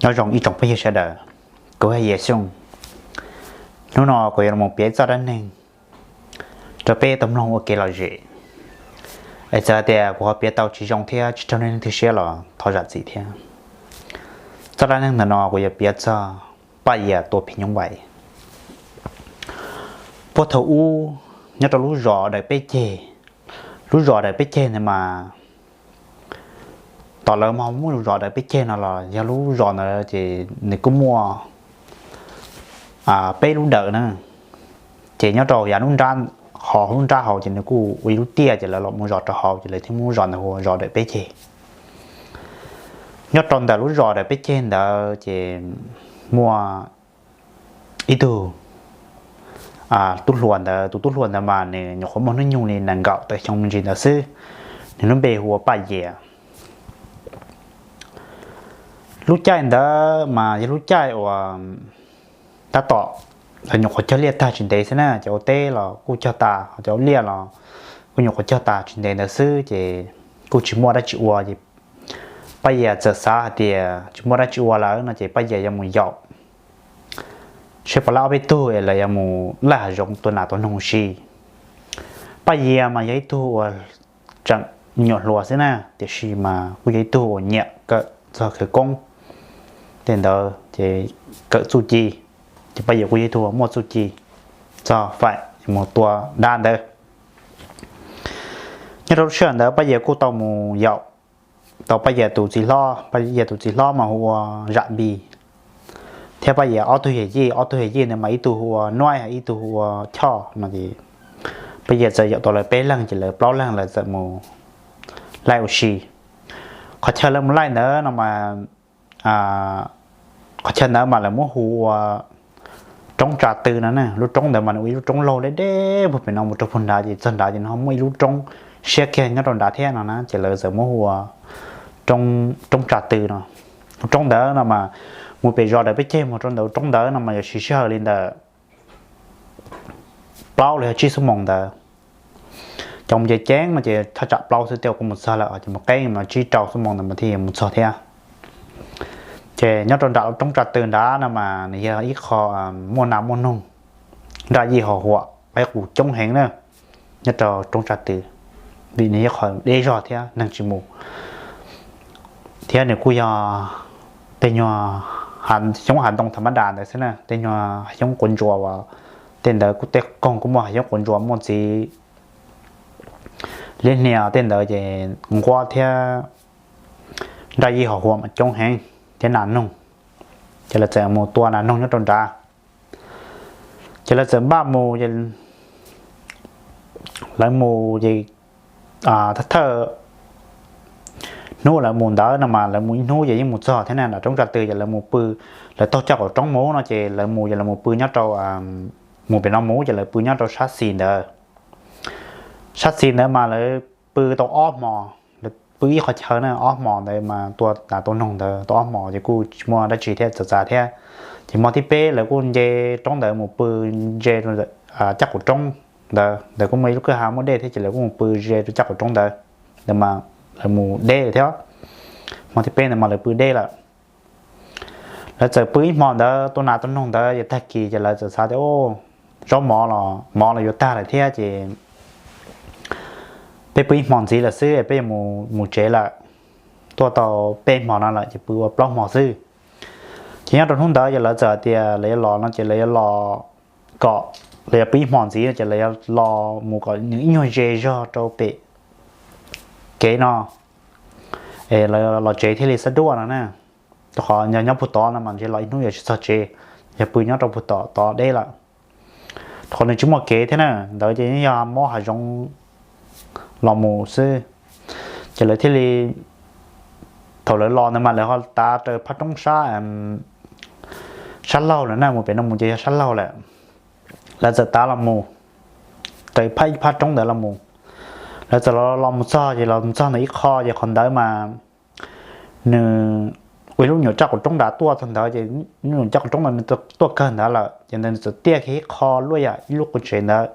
Nyob zoo ib tsoom phooj ywg sawv daws, kuv yog Yia Xyooj. Hnub no kuv yuav los piav txoj dab neeg rau peb tau mloog ua kev lom zem. Es txawm tias kuv ho piav tau tsis zoo thiab tsis raug nej leej twg siab los thov zam txim thiab. Txoj dab neeg ntawm no kuv yuav piav txog Paj Yias tua phim nyuj vais. Puag thaum ub, nyob rau lub zos Dawm Peb Ceg, lub zos Dawm Peb Ceg ntawd mas, tom lawv ho muaj lub zos Dawm Peb Ceg no los yog lub zos ntawd ces nws kuj muaj peb lub dawm na. Ces nyob rau yav lub nrab, hauv lub nrab hauv ces nws kuj ua ib lub tiaj, ces lawv los mus zos rau hauv ces lawv thiaj muab lub zos ntawd hu ua zos Dawm Peb Ceg. Nyob rau ntawm lub zos Dawm Peb Ceg ntawd ces muaj ib tug tub hluas ntawd, tus tub hluas ntawd mas nws nyuam qhuav muaj hnub nyoog li nees nkaum tawm xyoo me ntsis ntawd xwb. Nws lub npe hu ua Paj Yias. Lub caij ntawd mas yog lub caij uas tab tom lawv nyuam qhuav cog liaj tag tsis ntev xwb na, cov ua teb los kuj cog tas, ho cov ua liaj los kuj nyuam qhuav cog tas tsis ntev ntawd xwb ces kuj tsis muaj dab tsi ua ces Paj Yias txawm xav hais tias tsis muaj dab tsi ua lawm no ces Paj Yias yuav mus yaum seb puas laij ob peb tug es lawv yuav mus laij hav zoov tua nas tua noog si. Paj Yias mas yog ib tug uas tseem me nyuam hluas xwb na, tiam sis mas kuj yog ib tug uas nyiam kawm txog khawv koob, tej ntawd ces kawm txuj ci, ces Paj Yias kuj yog ib tug uas muaj txuj ci txog faim mus tua dab ntawd. Nyob rau lub sij hawm ntawd Paj Yias kuj tau mus yaum tau Paj Yias tus txiv hlob, Paj Yias tus txiv hlob mas hu ua Zam Npis, thiab Paj Yias ob tug yawm yij, ob tug yawm yij ntawd mas ib tug hu ua Nuaib, ib tug hu ua Choj no ces Paj Yias txawm yaum tau lawv peb leeg ces lawv plaub leeg lawv txawm mus laij ua si. Qhov chaw lawv mus laij ntawd no mas, qhov chaw ntawd mas lawv muab hu ua Roob Tsa Tw no na. Lub roob ntawd mas nws ua ib lub roob laug deb deb puag pem no mus rau puag nrad ces txog nrad ces nws ho muaj ib lub roob siab kiag nyob rau nrad thiab no na, ces lawv txawm muab hu ua Roob Tsa Tw no. Lub roob ntawd no mas mus pem zos Dawm Peb Ceg mus rau ntawm lub roob ntawd no mas yuav siv sij hawm li ntawm plaub los yog tsib xuab moos ntawd. Cov mus ceev ceev no ces thaj tsam plaub xuab tej kuj mus txog lawm, ces mus qeb mas tsib rau xuab moos ntawd mas thiaj yuav mus txog thiab. Ces nyob rau nram Roob Tsa Tw nrad no mas nws yog ib qho muaj nas muaj noog, nraj yij ho huam, qaib qus coob heev na. Nyob rau Roob Tsa Tw, vim nws yog qhov deb zog thiab neeg tsis mus, thiab nws kuj yog tej nyuag xyoob hav ntoo tham mab das ntawd xwb na, tej nyuag xyoob quav ntsuas uas tej ntawd kuj tej koog kuj muaj xyoob quav ntsuas muaj txiv liab hnia tej ntawd ces nquab thiab nraj yij ho huam mas coob heev thiab nas noog, ces lawv txawm mus tua nas noog nyob rau nrad. Ces lawv txawm npaj mus, lawv mus ces thawj thawj hnub lawv mus ntawd no mas lawv mus ib hnub ces yeej mus txog thiab na, nram Roob Tsa Tw ces lawv mus pw, lawv taug caj qaum roob mus no ces lawv mus ces lawv mus pw nyob rau, mus pem no mus ces lawv pw nyob rau sab xis ntawd. Sab xis ntawd mas lawv pw tau ob hmos, lawv pw ib qhov chaw na, ob hmos ntawd mas tua nas tua noog ntawd tau ob hmos ces kuj tsis muaj dab tsi thiab, txawv txav thiab. Ces hmo thib peb lawv kuj nce roob ntawd mus pw ze rau caj qaum roob ntawd, ntawd kuj muaj ib lub kwj ha muaj dej thiab ces lawv kuj mus pw ze rau caj qaum roob ntawd, ntawd mas lawv mus deb lawm thiab. Hmo thib peb ntawd mas lawv pw deb lawm. Lawv txawm pw ib hmo ntawd tua nas tua noog ntawd ces tag kis ces lawv txawm xav tias, zaub mov los mov los yuav tag lawm thiab ces peb pw ib hmo ntxiv lawm xwb peb yuav mus tsev lawm. Tuaj tau peb hmo no lawm ces pw ua plaub hmo xwb. Ces nyob rau hnub ntawd ces lawv txawm hais tias lawv yuav los no ces lawv yuav los kom, lawv yuav pw ib hmo ntxiv no ces lawv yuav los mus kom nws ib nyuag ze zog rau pem kev no, es lawv los tsev thiaj li xab duaj no na. Rau qhov yog nyob puag tod no mas ntshe los ib hnub yuav tsis txog tsev, yog pw nyob rau puag tom tod deb lawm. Rau qhov nws tsis muaj kev thiab na, ntawd ces yeej yog mob hav zoov los mus xwb. Ces lawv thiaj li, thaum lawv los ntawd mas lawv ho tav raws phab roob sab, sab laug lawm na, mus pem no mus ces yog sab laug lawm. Lawv txawm tav los mus raws phab ib phab roob ntawd los mus. Lawv txawm los los mus txog ces los mus txog ntawm ib qho ces qhov ntawd mas nws ua ib lub nyuam raj qaum roob nrad tuaj txog ntawd ces lub nyuam raj qaum roob ntawd nws tuaj kawg ntawd lawm ces ntawd nws txawm tiaj kiag ib qho luaj yam ib lub qub tsev ntawd.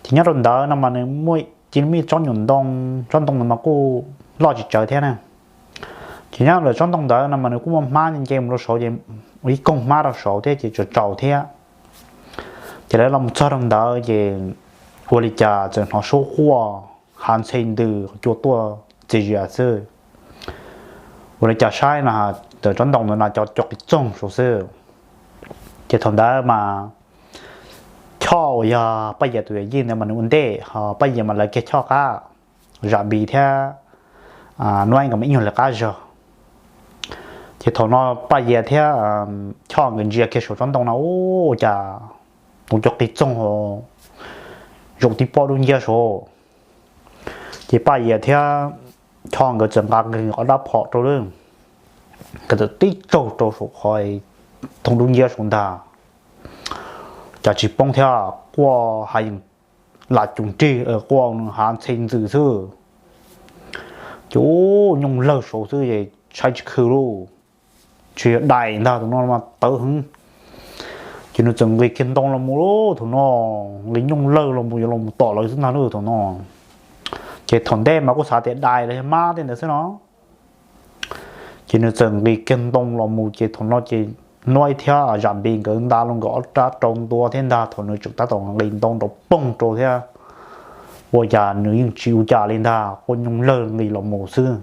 Ces nyob rau ntawd no mas nws muaj cia li muaj tsob nyuam ntoo, tsob ntoo ntawd mas kuj loj tsis tsawg thiab na. Ces nyob ntawm tsob ntoo ntawd no mas nws kuj muaj hmab nce mus rau saud ces ua ib koog hmab rau saud thiab ces tsaus tsaus thiab. Ces lawv los mus txog rau ntawd ces ua li cas txawm hnov suab quaj hav ntxhe ntws cua tuaj txias zias xwb. Ua li cas saib no ntawm tsob ntoo ntawd no cov cov qis txoog saud xwb. Ces thaum ntawd mas Choj uas yog Paj Yias tus yawm yij ntawd mas nws ua ntej, ho Paj Yias mas lawv kiag Choj qab, Zam Npis thiab Nuaib nkawd mas ib nyuag lawv qab zog. Ces thaum no Paj Yias thiab Choj nkawd ntsia kiag saum tsob ntoo no ua cas tus cov qis txoog zaum tib pob dub nciab saud. Ces Paj Yias thiab Choj nkawd txawm nqa nqis ob rab phom rau lawm, nkawd txawm tib tsaug rau saum qhov thooj dub nciab saud ntag. Cas tsis poob thiab, quaj hav yees lam cum nrig, quaj hav ntxhe ntws xwb. Ces ub nyooj lawg saud xwb es saib tsis khw lauj, tsis yog dais ntag, tus no mas tawv heev. Ces nws txawm nqis kiag ntoo los mus lauj, thaum no nqis nyooj lawg los mus yuav los mus tom lawv xwb ntag lauj thaum no. Ces thaum ntej mas kuj xav tias dais los yog mab tej ntawd xwb no. Ces nws txawm nqis kiag ntoo los mus ces thaum no ces Nuaib thiab Zam Npis nkawd nta los nkawd ob rab rau ntua thiab ntag, thaum nws tseem tab tom nqis ntoo nrov poog rau thiab, ua cas nws yeej tsis ua cas li ntag, quaj nyooj lawg nqis los mus xwb.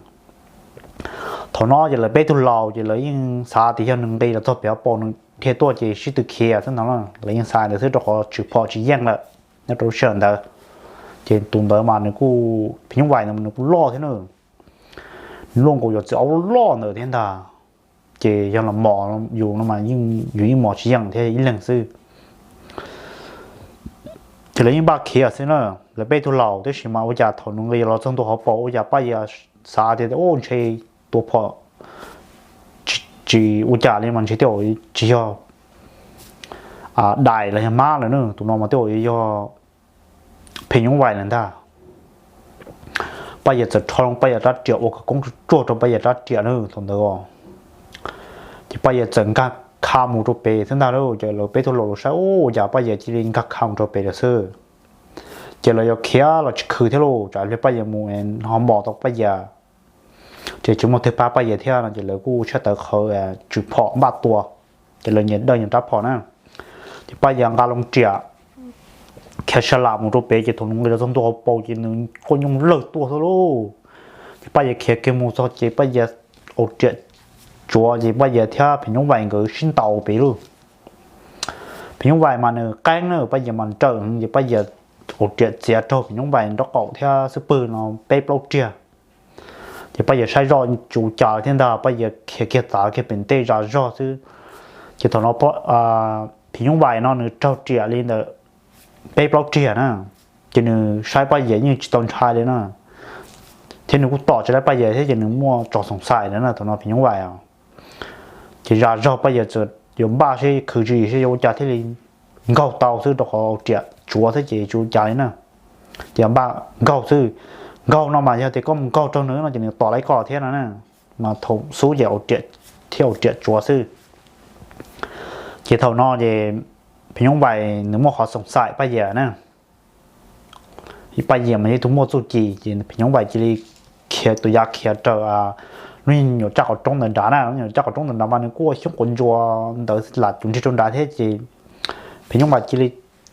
Thaum no ces lawv peb tug laus ces lawv yeej xav tias yog nws nqis los txog pem hauv paus nws dhia tuaj ces sib tw khiav xwb ntag, lawv yeej xav ntawd xwb rau qhov tshwm phom tsis yeej lawm nyob rau lub sij hawm ntawd. Ces tus ntawd mas nws kuj, phim nyuj vais ntawd mas nws kuj loj thiab na, nws luaj nkaus yuav txiv aub loj ntawd thiab ntag. Ces yog los mos yus no mas yus yeej mos tsis yeej thiab ib leeg xwb. Ces lawv yeej npaj khiav xwb na, lawv peb tug laus, tab sis mas ua cas thaum nws nqis los txog ntua hauv paus ua cas Paj Yias xav tias ua ntshe tua phom tsis ua cas li mas ntshe tej zaum tsis yog dais los yog mab lawm na, tus no mas tej zaum yog phim nyuj vais lawm ntag. Paj Yias txawm rho loo Paj Yias rab riam ua khawv koob tsuag tsuag rau Paj Yias rab riam na thaum ntawd os. Ces Paj Yias txawm nkag kha mus rau pem xwb ntag lauj, ces lawv peb tug laus saib ua cas Paj Yias cia li nkag kha mus rau pem lawm xwb. Ces lawv yuav khiav los tsis khw thiab lauj, tsam pliag Paj Yias mus ho npom tau Paj Yias. Ces tsis muaj twg pab Paj Yias thiab no ces lawv kuj tshaj tawv qhawv tshwm phom npaj tua. Ces lawv nyias dawj nyias rab phom na. Ces Paj Yias nqa loo riam khiav sa lam mus rau pem ces thaum nws nqis los txog ntua hauv paus ces nws quaj nyooj lawg tuaj xwb lauj. Ces Paj Yias khiav kiag mus txog ces Paj Yias ua riam tsuav ces Paj Yias thiab phim nyuj vais nkawd sib ntaus pem lauj. Phim nyuj vais mas nws qeeb na, Paj Yias mas nrawm ces Paj Yias ua riam txiav raug phim nyuj vais nraub qaum thiab xub pwg no peb plaub riag. Ces Paj Yias saib zoj tsis ua cas thiab ntag, Paj Yias khiav kiag txav kiag pem ntej zas zog xwb. Ces thaum no phim nyuj vais no nws raug riam li ntawm peb plaub riag na, ces nws saib Paj Yias yeej tsis tau ntshai li na, thiab nws kuj tom tsis laib Paj Yias thiab ces nws muaj tso xoom xaim lawm na thaum no phim nyuj vais os. Ces zas zog Paj Yias txawm yuav npaj seb khwv tsis seb yuav ua cas thiaj li nkaug tau xwb rau qhov riam tsuav xwb ces tsis ua cas li na. Ces npaj nkaug xwb, nkaug no mas yog tias koj mus nkaug raug nws no ces nws tom laib koj thiab no na, mas thaum xub ces thiaj ua riam tsuav xwb. Ces thaum no ces phim nyuj vais nws muaj qhov xoom xaim Paj Yias na. Paj Yias mas yog ib tug muaj txuj ci ces phim nyuj vais cia li khiav tuam ya khiav raws lub nyuam tsaj qhov roob ntawd nrad na, lub nyuam tsaj qhov roob ntawd nrad mas nws kuj ua xyoob quav ntsuas ntawd lam cum nrig rau nrad thiab ces phim nyuj vais cia li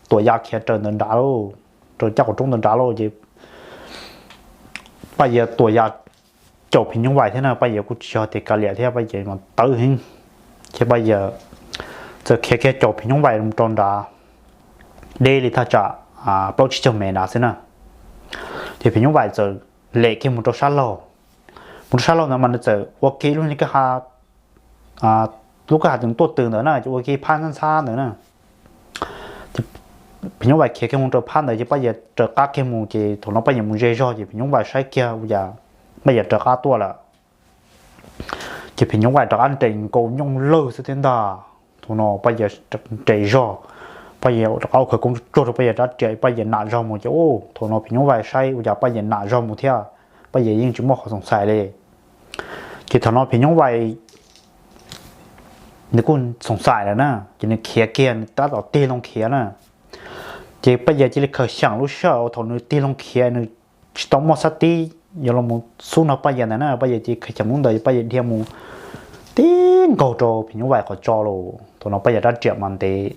tuam ya khiav raws ntawd nrad lauj, raws tsaj qhov roob ntawd nrad lauj ces Paj Yias tuam ya caum phim nyuj vais thiab na, Paj Yias kuj tsis yog tias kav liam thiab, Paj Yias mas tawv heev. Ces Paj Yias txawm khiav kiag caum phim nyuj vais mus rau nrad, deb li thaj tsam plaub tsib caug mev nrad xwb na. Ces phim nyuj vais txawm lem kiag mus rau sab laug, mus rau sab laug ntawd mas nws txawm ua kiag lub li kwj ha, lub kwj ha tseem tuaj tws ntawd na, ces ua kiag phab ntxhab ntxhab ntawd na. Phim nyuj vais khiav kiag mus rau phab ntawd ces Paj Yias raws qab kiag mus, ces thaum no Paj Yias mus ze zog ces phim nyuj vais saib kiag ua cas Paj Yias raws qab tuaj lawm. Ces phim nyuj vais rov qab nres nkaus nyooj lawg xwb thiab ntag. Thaum no Paj Yias nres zog, Paj Yias rov qab ua khawv koob tsuag rau Paj Yias rab riam, Paj Yias nam zog mus ces thaum no phim nyuj vais saib ua cas Paj Yias nam zog mus thiab, Paj Yias yeej tsis muaj qhov xoom xaim li. Ces thaum no phim nyuj vais nws kuj xoom xaim lawm na, ces nws khiav kiag, nws tab tom tig loo khiav na. Ces Paj Yias cia li khaws xyeem lub sij hawm thaum nws tig loo khiav, nws tsis tau muaj sab tib yuav los mus xub nrog Paj Yias ntawd na. Paj Yias ces khaws chav mub ntawd Paj Yias dhia mus tib nkaug rau phim nyuj vais qhov tso lawm. Thaum no Paj Yias rab riam mas ntev,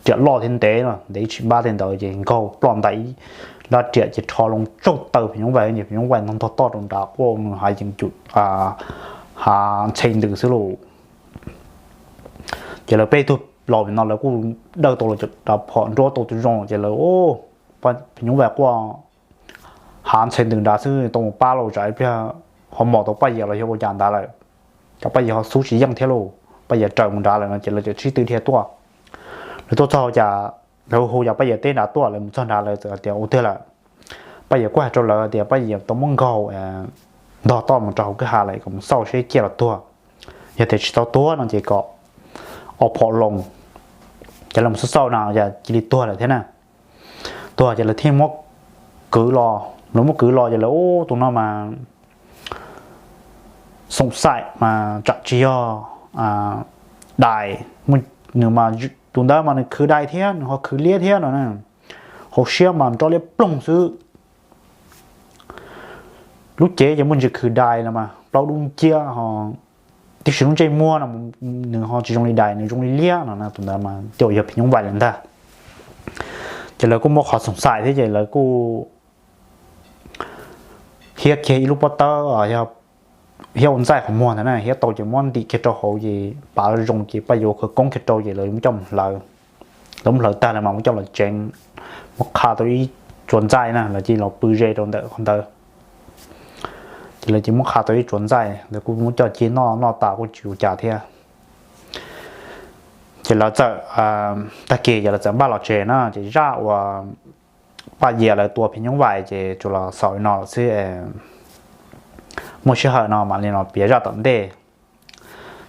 riam loj thiab ntev no, ntev tsis npab tej ntawd ces nkaug ploj ntais ib rab riam ces rho loo tsaug taw phim nyuj vais ces phim nyuj vais ntog ntog toj rau nrad quaj nws hav yees cum, hav ntxhe ntws xwb lauj. Ces lawv peb tug los pem no lawv kuj dawj tau los cov phom nruab tau tus zoo ces lawv, phim nyuj vais quaj hav ntxhe ntws nrad xwb tau mus pab lauj, tsam ib pliag ho mos tau Paj Yias los yog ua cas ntawd lawm. Ces Paj Yias ho xub tsis yeej thiab lauj, Paj Yias raws mus nrad lawm no ces lawv cov sib tw dhia tuaj. Lawv tuaj txog cas lawv hu yog Paj Yias teb nrad tuaj, lawv mus txog nrad lawv txawm hais tias ua twg lawm. Paj Yias kuj hais rau lawv tias Paj Yias tau muab nkaug ntog toj mus rau hauv kwj ha lawm, kom mus xauj seb ciaj los tuag. Yog tias tsis tau tuag no ces kom ua phom loo. Ces lawv mus xauj xauj no cia li tuag lawm thiab na. Tuag ces lawv thiaj muab kwv los, lawv muab kwv los ces lawv, ub, tus no mas xoom xaim mas tsam tsis yog dais, nws mas, tus ntawd mas nws khwv dais thiab nws ho khwv liab thiab no na. Hauv siab mas nrov liab ploog xwb. Lub cev ces muaj ntsis khwv dais los mas plaub dub nciab ho, tiam sis lub ntsej muag no nws ho tsis zoo li dais, nws zoo li liab no na. Tus ntawd mas tej zaum yog phim nyuj vais lawm ntag. Ces lawv kuj muaj qhov xoom xaim thiab ces lawv kuj hiab kiag ib lub pob tawb, yog hiab ua ntxaij qhov muag ntawd na, hiab tau ces muab ntim kiag rau hauv ces pav zoo ces Paj Yias khawv koob kiag rau ces lawv muab coj mus hlawv. Lawv muab hlawv tag lawv mas muab coj los tsev, muab qha tau ib tsuas ntxaij na, lawv cia li los pw ze rau ntawm qhov ntawd. Ces lawv cia li muab qha tau ib tsuas ntxaij, lawv kuj muab coj cia noj, noj tas kuj tsis ua cas thiab. Ces lawv txawm, tag kis ces lawv txawm npaj los tsev na, ces zaj uas Paj Yias lawv tua phim nyuj vais ces tsuas los xaus li no lawm xwb. Muaj sij hawm no mam li los piav zaj tom ntej.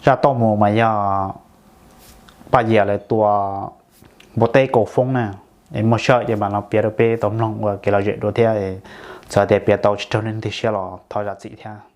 Zaj toj mus mas yog Paj Yias lawv tua npua teb kaus foob na. Es muaj sij hawm ces mam los piav rau peb tau mloog ua kev lom zem dua thiab. Txawm tias piav tau tsis raug nej leej twg siab los thov zam txim thiab.